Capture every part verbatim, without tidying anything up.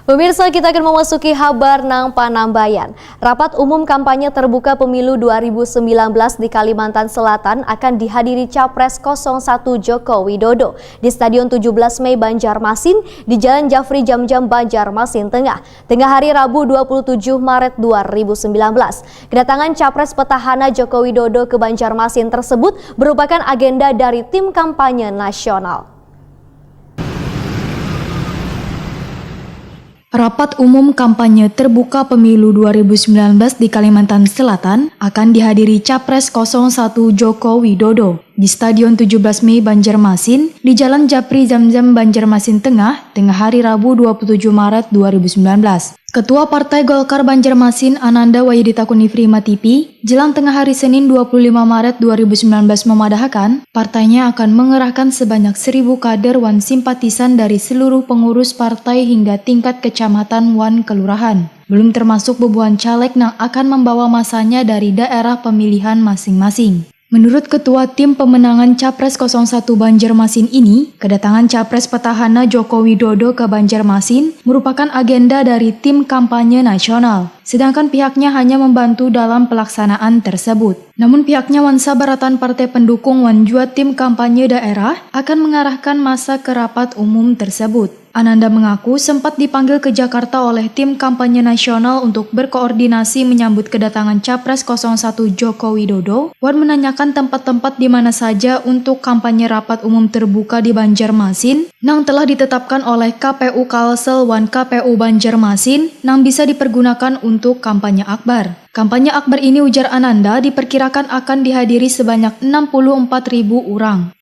Pemirsa, kita akan memasuki habar nang panambayan. Rapat umum kampanye terbuka pemilu dua ribu sembilan belas di Kalimantan Selatan akan dihadiri Capres kosong satu Joko Widodo di Stadion tujuh belas Mei Banjarmasin di Jalan Jafri Jamjam Banjarmasin Tengah, tengah hari Rabu dua puluh tujuh Maret dua ribu sembilan belas. Kedatangan Capres petahana Joko Widodo ke Banjarmasin tersebut merupakan agenda dari tim kampanye nasional. Rapat umum kampanye terbuka pemilu dua ribu sembilan belas di Kalimantan Selatan akan dihadiri Capres kosong satu Joko Widodo di Stadion tujuh belas Mei Banjarmasin di Jalan Japri Zamzam Banjarmasin Tengah, tengah hari Rabu dua puluh tujuh Maret dua ribu sembilan belas. Ketua Partai Golkar Banjarmasin Ananda Wayudita Kunifri Matipi, jelang tengah hari Senin dua puluh lima Maret dua ribu sembilan belas memadahakan, partainya akan mengerahkan sebanyak seribu kader wan simpatisan dari seluruh pengurus partai hingga tingkat kecamatan wan kelurahan. Belum termasuk bubuhan caleg nang akan membawa masanya dari daerah pemilihan masing-masing. Menurut Ketua Tim Pemenangan Capres kosong satu Banjarmasin ini, kedatangan Capres petahana Joko Widodo ke Banjarmasin merupakan agenda dari tim kampanye nasional. Sedangkan pihaknya hanya membantu dalam pelaksanaan tersebut. Namun pihaknya wan sabarataan partai pendukung wan jua tim kampanye daerah akan mengarahkan masa ke rapat umum tersebut. Ananda mengaku sempat dipanggil ke Jakarta oleh tim kampanye nasional untuk berkoordinasi menyambut kedatangan Capres kosong satu Joko Widodo wan menanyakan tempat-tempat di mana saja untuk kampanye rapat umum terbuka di Banjarmasin nang telah ditetapkan oleh K P U Kalsel wan K P U Banjarmasin nang bisa dipergunakan untuk kampanye akbar. Kampanye akbar ini, ujar Ananda, diperkirakan akan dihadiri sebanyak enam puluh empat ribu orang.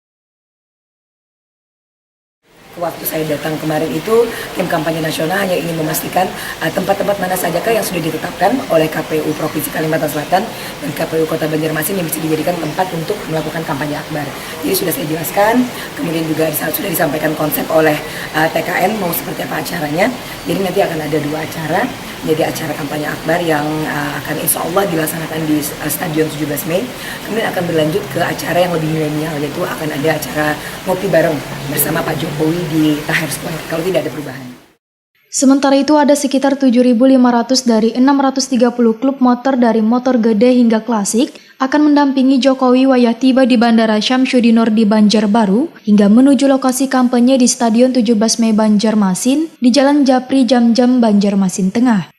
Waktu saya datang kemarin itu, tim kampanye nasional hanya ingin memastikan, eh, tempat-tempat mana sajakah yang sudah ditetapkan oleh K P U Provinsi Kalimantan Selatan dan K P U Kota Banjarmasin yang bisa dijadikan tempat untuk melakukan kampanye akbar. Jadi sudah saya jelaskan, kemudian juga disa-, sudah disampaikan konsep oleh, eh, T K N mau seperti apa acaranya. Jadi nanti akan ada dua acara. Jadi acara kampanye akbar yang, eh, akan insya Allah dilaksanakan di, eh, Stadion tujuh belas Mei. Kemudian akan berlanjut ke acara yang lebih milenial, yaitu akan ada acara ngopi bareng bersama Pak Jokowi di Tahrir Square, kalau tidak ada perubahan. Sementara itu, ada sekitar tujuh ribu lima ratus dari enam ratus tiga puluh klub motor, dari motor gede hingga klasik, akan mendampingi Jokowi wayah tiba di Bandara Syamsuddinur di Banjarbaru hingga menuju lokasi kampanye di Stadion tujuh belas Mei Banjarmasin di Jalan Japri Jamjam Banjarmasin Tengah.